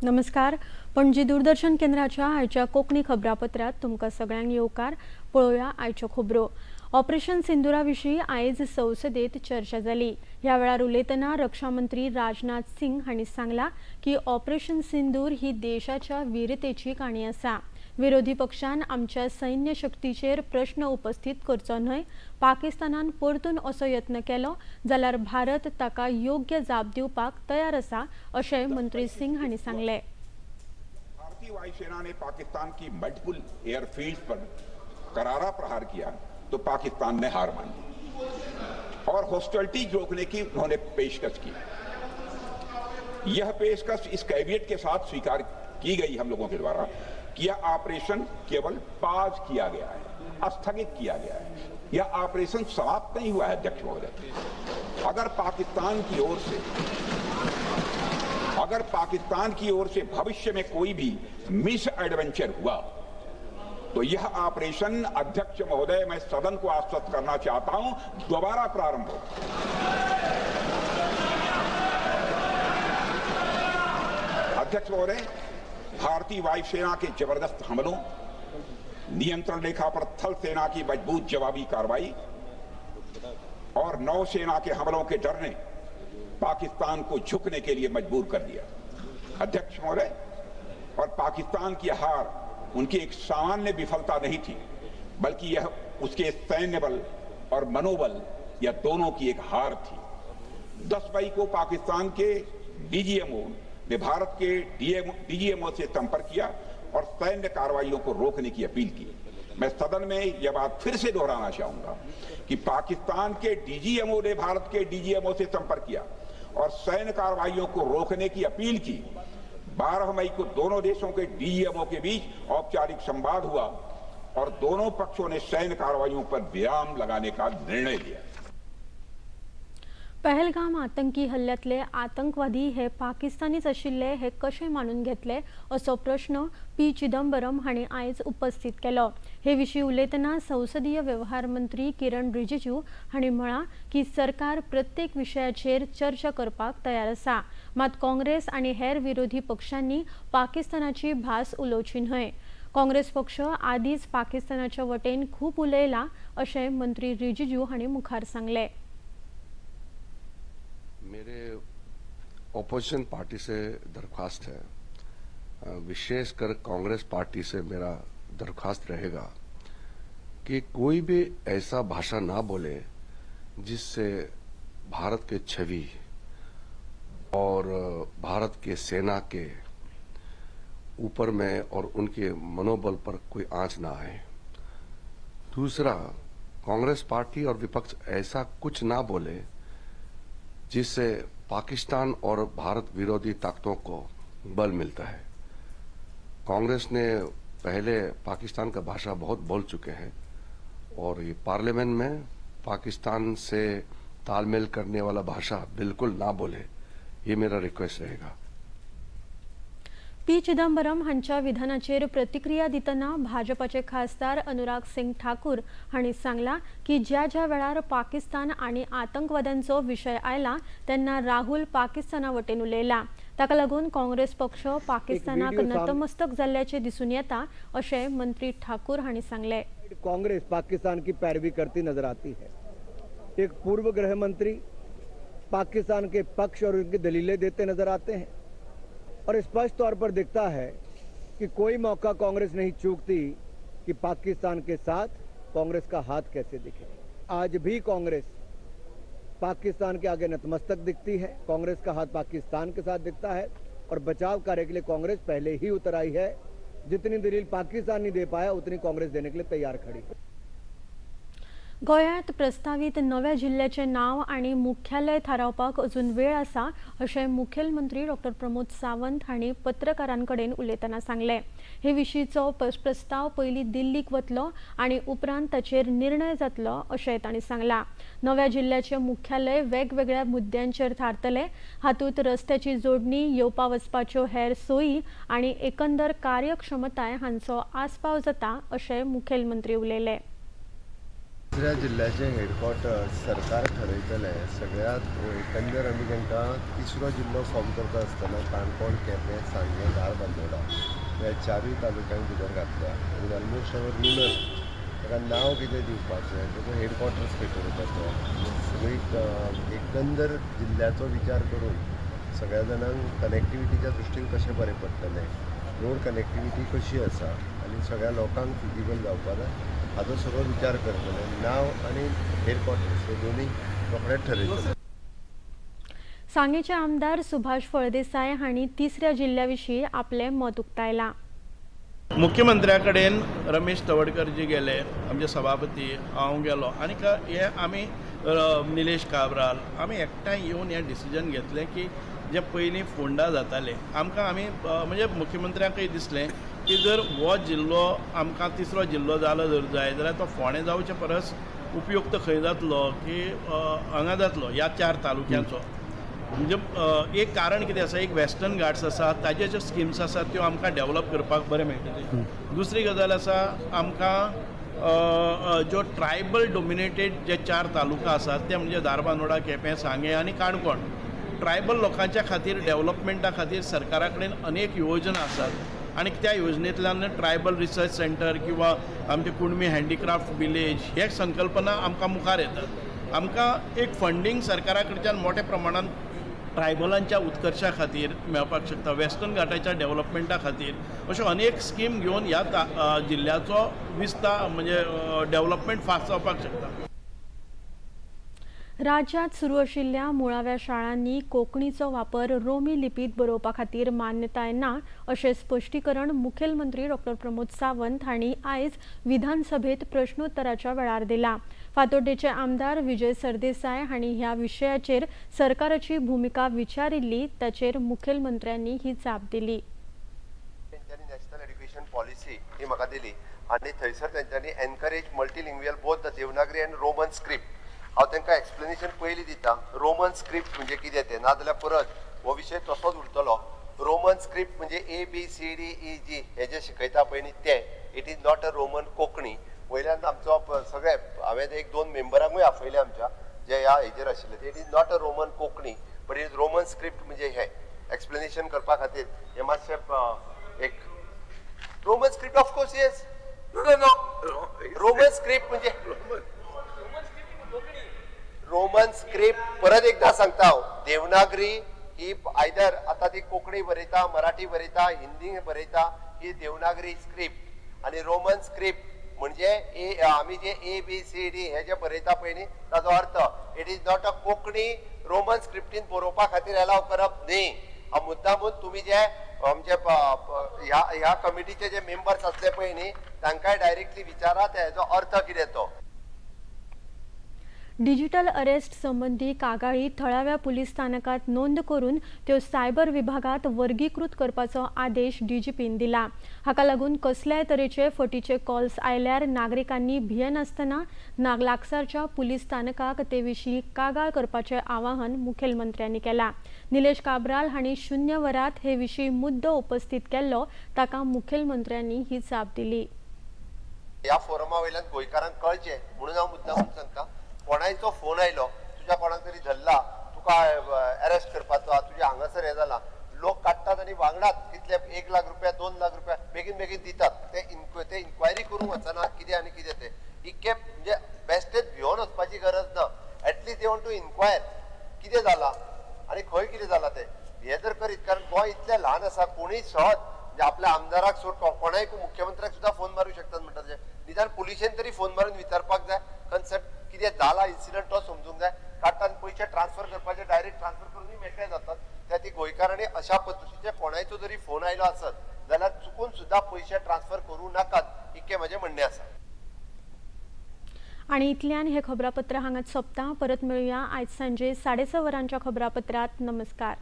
नमस्कार, पणजी दूरदर्शन केंद्राच्या आयच्या कोंकणी खबरापत्रात तुमकां सगळ्यांक येवकार. पळोवया आयच्यो खबरो. ऑपरेशन सिंदुरा विशीं आयज संसदेत चर्चा जाली. ह्या वेळार उलयतना रक्षा मंत्री राजनाथ सिंग हांणी सांगला की ऑपरेशन सिंदूर ही देशाच्या वीरतेची काणी आसा. विरोधी पक्षान आमच्या सैन्य शक्तीचेर प्रश्न उपस्थित करचो न्हय. पाकिस्तानान परतून असो यत्न केलो जाल्यार भारत ताका योग्य जाप दिवपाक तयार आसा अशें मंत्री सिंग हांणी सांगलें. भारतीय वायुसेना ने पाकिस्तान की मल्टीपल एयरफील्ड्स पर करारा प्रहार किया तो पाकिस्तान ने हार मान ली और हॉस्टिलिटीज रोकने की उन्होंने पेशकश की. यह पेशकश इस कैविएट के साथ स्वीकार की गई हम लोगों के द्वारा कि यह ऑपरेशन केवल पॉज किया गया है, स्थगित किया गया है, यह ऑपरेशन समाप्त नहीं हुआ है. अध्यक्ष महोदय, अगर पाकिस्तान की ओर से भविष्य में कोई भी मिस एडवेंचर हुआ तो यह ऑपरेशन, अध्यक्ष महोदय, मैं सदन को आश्वस्त करना चाहता हूं, दोबारा प्रारंभ हो. अध्यक्ष महोदय, भारतीय वायुसेना के जबरदस्त हमलों, नियंत्रण रेखा पर थल सेना की मजबूत जवाबी कार्रवाई और नौसेना के हमलों के डर ने पाकिस्तान को झुकने के लिए मजबूर कर दिया. अध्यक्ष महोदय, और पाकिस्तान की हार उनकी एक सामान्य विफलता नहीं थी, बल्कि यह उसके सैन्य बल और मनोबल यह दोनों की एक हार थी. 10 मई को पाकिस्तान के डीजीएमओ ने भारत के डीजीएमओ से संपर्क किया और सैन्य कार्रवाइयों को रोकने की अपील की. मैं सदन में यह बात फिर से दोहराना चाहूंगा कि पाकिस्तान के डीजीएमओ ने भारत के डीजीएमओ से संपर्क किया और सैन्य कार्रवाइयों को रोकने की अपील की. 12 मई को दोनों देशों के डीजीएमओ के बीच औपचारिक संवाद हुआ और दोनों पक्षों ने सैन्य कार्रवाइयों पर विराम लगाने का निर्णय लिया. पहलगाम आतंकी हल्ल्यांतले आतंकवादी हे पाकिस्तानीच आशिल्ले हे कशें मानून घेतले असो प्रश्न पी चिदंबरम हांणी आयज उपस्थित केलो. हे विशीं उलयतना संसदीय वेव्हार मंत्री किरण रिजिजू हांणी म्हळां की सरकार प्रत्येक विशयाचेर चर्चा करपाक तयार आसा, मात काँग्रेस आनी हेर विरोधी पक्षांनी पाकिस्तानाची भास उलोवची न्हय. काँग्रेस पक्ष आदींच पाकिस्तानाच्या वटेन खूब उलयला अशें मंत्री रिजिजू हांणी मुखार सांगलें. मेरे ओपोजिशन पार्टी से दरख्वास्त है, विशेषकर कांग्रेस पार्टी से मेरा दरख्वास्त रहेगा कि कोई भी ऐसा भाषा ना बोले जिससे भारत के छवि और भारत के सेना के ऊपर में और उनके मनोबल पर कोई आंच ना आए. दूसरा, कांग्रेस पार्टी और विपक्ष ऐसा कुछ ना बोले जिससे पाकिस्तान और भारत विरोधी ताकतों को बल मिलता है. कांग्रेस ने पहले पाकिस्तान का भाषा बहुत बोल चुके हैं और ये पार्लियामेंट में पाकिस्तान से तालमेल करने वाला भाषा बिल्कुल ना बोले, ये मेरा रिक्वेस्ट रहेगा. पी चिदंबरम हांच्या विधानाचेर प्रतिक्रिया दितना भाजपाचे खासदार अनुराग सिंग ठाकूर हांणी सांगला की ज्या ज्या वेळार पाकिस्तान आनी आतंकवाद्यांचो विशय आयला तेन्ना राहुल पाकिस्ताना वटेन उलयला. ताका लागून काँग्रेस पक्ष पाकिस्तानाक नतमस्तक जाल्ल्याचें दिसून येता अशें मंत्री ठाकूर हांणी सांगलें. कांग्रेस पाकिस्तान की पैरवी करती नजर आती है. एक पूर्व गृह मंत्री पाकिस्तान के पक्ष और उनकी दलीलें देते नजर आते हैं और स्पष्ट तौर पर दिखता है कि कोई मौका कांग्रेस नहीं चूकती कि पाकिस्तान के साथ कांग्रेस का हाथ कैसे दिखे. आज भी कांग्रेस पाकिस्तान के आगे नतमस्तक दिखती है, कांग्रेस का हाथ पाकिस्तान के साथ दिखता है और बचाव कार्य के लिए कांग्रेस पहले ही उतर आई है. जितनी दलील पाकिस्तान नहीं दे पाया उतनी कांग्रेस देने के लिए तैयार खड़ी है. गोंयांत प्रस्तावीत नव्या जिल्ल्याचें नांव आनी मुख्यालय थारावपाक अजून वेळ आसा अशें मुखेलमंत्री डॉक्टर प्रमोद सावंत हांणी पत्रकारां कडेन उलयतना सांगलें. हे विशींचो प्रस्ताव पयलीं दिल्लीक वतलो आनी उपरांत ताचेर निर्णय जातलो अशें तांणी सांगलां. नव्या जिल्ल्याचें मुख्यालय वेगवेगळ्या मुद्द्यांचेर थारतलें. हातूंत रस्त्याची जोडणी, येवपा वचपाच्यो हेर सोयी आनी एकंदर कार्यक्षमताय हांचो आस्पाव जाता अशें मुखेलमंत्री उलयले. तिसऱ्या जिल्ल्याचें हेडक्वॉर्टर सरकार ठरयतलें. सगळ्यांत एकंदर आमी तांकां तिसरो जिल्लो फॉर्म करता आसतना काणकोण, केपें, सांगें, धारबांदोडा ह्या चारूय तालुक्यांक भितर घातल्या आनी ऑलमोस्ट our rural ताका नांव कितें दिवपाचें, ताचो हेडक्वॉर्टर्स खंय दवरपाचो, सगळी एकंदर जिल्ल्याचो विचार करून सगळ्या जाणांक कनेक्टिविटीच्या दृश्टीन कशें बरें पडटलें, रोड कनेक्टिविटी कशी आसा आनी सगळ्या लोकांक फिजिबल जावपा जाय हाचो सगळो विचार करतले. नांव आनी हेडक्वॉर्टर्स हे दोनूय रोखडेच ठरयतले. सांगेचे आमदार सुभाष फळदेसाय हांणी तिसऱ्या जिल्ल्या विशीं आपलें मत उक्तायलां. मुख्यमंत्र्या कडेन रमेश तवडकर जी गेले, आमचे सभापती, हांव गेलो आनी हे आमी निलेश काब्राल आमी एकठांय येवन हें डिसिजन घेतलें की जे पयलीं फोंडा जाताले आमकां आमी म्हणजे मुख्यमंत्र्यांकय दिसलें की जर हो जिल्लो आमकां तिसरो जिल्लो जालो जर जाय जाल्यार तो फोंडें जावचे परस उपयुक्त खंय जातलो की हांगा जातलो ह्या चार तालुक्यांचो. म्हणजे एक कारण कितें आसा, एक वेस्टर्न घाट्स आसा ताजे ज्यो स्किम्स आसात त्यो आमकां डेवलप करपाक बरें मेळटलें. दुसरी गजाल आसा आमकां ज्यो ट्रायबल डोमिनेटेड जे चार तालुका आसात ते म्हणजे धारबांदोडा, केपें, सांगें आनी काणकोण. ट्रायबल लोकांच्या खातीर डेवलपमेंटा खातीर सरकारा कडेन अनेक योजना आसात आनी त्या योजनेंतल्यान ट्रायबल रिसर्च सेंटर किंवा आमचे कुणबी हँडीक्राफ्ट विलेज हे संकल्पना आमकां मुखार येतात. आमकां एक फंडींग सरकारा कडच्यान मोठ्या प्रमाणान ट्रायबलांच्या उत्कर्शा खातीर मेळपाक शकता, वेस्टर्न घाटाच्या डेवलपमेंटा खातीर अश्यो अनेक स्कीम घेवन ह्या जिल्ल्याचो विस्तार म्हणजे डेवलपमेंट फास्ट जावपाक शकता. राज्यात सुरू आशिल्ल्या मुळाव्या शाळांनी कोंकणीचो वापर रोमी लिपीत बरोवपा खातीर मान्यताय ना अशें स्पश्टीकरण मुखेलमंत्री डॉक्टर प्रमोद सावंत हांणी आयज विधानसभेत प्रश्नोत्तराच्या वेळार दिलां. फातोड्डेचे आमदार विजय सरदेसाय हांणी ह्या विशयाचेर सरकाराची भुमिका विचारिल्ली, ताचेर मुखेलमंत्र्यांनी ही जाप दिली. तेंच्यांनी नॅशनल एड्युकेशन पॉलिसी ही म्हाका दिली आनी थंयसर तेंच्यांनी encourage multilingual both the Devanagari and Roman script. हांव तांकां एक्सप्लेनेशन पयलीं दिता रोमन स्क्रिप्ट म्हणजे कितें तें, नाजाल्यार परत हो विशय तसोच उरतलो. रोमन स्क्रिप्ट म्हणजे A B C D E G हे जे शिकयता पळय न्ही तें, it is not a Roman Konkani. वयल्यान आमचो सगळे हांवें एक दोन मेंबरांकूय आपयले आमच्या जे ह्या हेजेर आशिल्ले. It is not a Roman Konkani but it is Roman script म्हणजे हें एक्सप्लेनेशन करपा खातीर हें मातशें एक Roman script of course yes Roman script म्हणजे रोमन स्क्रिप्ट परत एकदा सांगता हांव, देवनागरी ही आयदर आतां ती कोंकणी बरयता, मराठी बरयता, हिंदी बरयता, ही देवनागरी स्क्रिप्ट. आनी रोमन स्क्रिप्ट म्हणजे ए आमी जे ए बी सी डी हे जे बरयता पळय न्ही ताजो अर्थ it is not a Konkani Roman स्क्रिप्टीन बरोवपा खातीर एलाव करप न्ही. हांव मुद्दामून तुमी जे आमचे ह्या ह्या कमिटीचे जे मेंबर्स आसले पळय न्ही तांकांय डायरेक्टली विचारात हेजो अर्थ कितें तो. डिजिटल अरेस्ट संबंधी कागाळी थळाव्या पुलीस स्थानकात नोंद करून त्यो सायबर विभागात वर्गीकृत करपाचो आदेश डीजीपीन दिला. हाका लागून कसल्याय तरेचे फटीचे कॉल्स आयल्यार नागरिकांनी भियेनासतना लागसारच्या पुलीस स्थानकाक ते विशीं कागाळ करपाचें आवाहन मुखेलमंत्र्यांनी केलां. निलेश काब्राल हांणी शून्य वरात हे विशीं मुद्दो उपस्थित केल्लो, ताका मुखेलमंत्र्यांनी ही जाप दिली. ह्या फोरमा वयल्यान गोंयकारांक कळचें म्हणून हांव मुद्दामून सांगता, कोणायचो फोन आयलो तुज्या कोणाक तरी धरला, तुका अरेस्ट करपाचो, तुज्या हांगासर हें जालां, लोक काडटात आनी वांगडाच कितले 1 लाख रुपया 2 लाख रुपया बेगीन बेगीन दितात. ते इन्क्वायरी करूंक वचना कितें आनी कितें तें, इतकें म्हणजे बेस्टेच भियोन वचपाची गरज ना. At least they want to inquire कितें जालां आनी खंय कितें जालां तें. हें जर करीत, कारण गोंय इतलें ल्हान आसा, कोणूय सहज म्हणजे आपल्या आमदाराक सोड कोणाय मुख्यमंत्र्याक सुद्दां फोन मारूंक शकतात म्हणटा तशें निदान पुलिशेन तरी फोन मारून विचारपाक जाय कन्सर्ट कितें जाला इन्सिडंट तो समजूंक जाय. काडटात पयशे ट्रान्सफर करपाचे डायरेक्ट ट्रान्सफर करूनय मेकळे जातात. त्या ती गोंयकारांनी अशा पद्दतीचे कोणायचो जरी फोन आयलो आसत जाल्यार चुकून सुद्दां पयशे ट्रान्सफर करूं नाकात, इतकें म्हजें म्हणणें आसा. आनी इतल्यान हे खबरापत्र हांगाच सोंपता. परत मेळुया आयज सांजे 6:30 वरांच्या खबरापत्रांत. नमस्कार.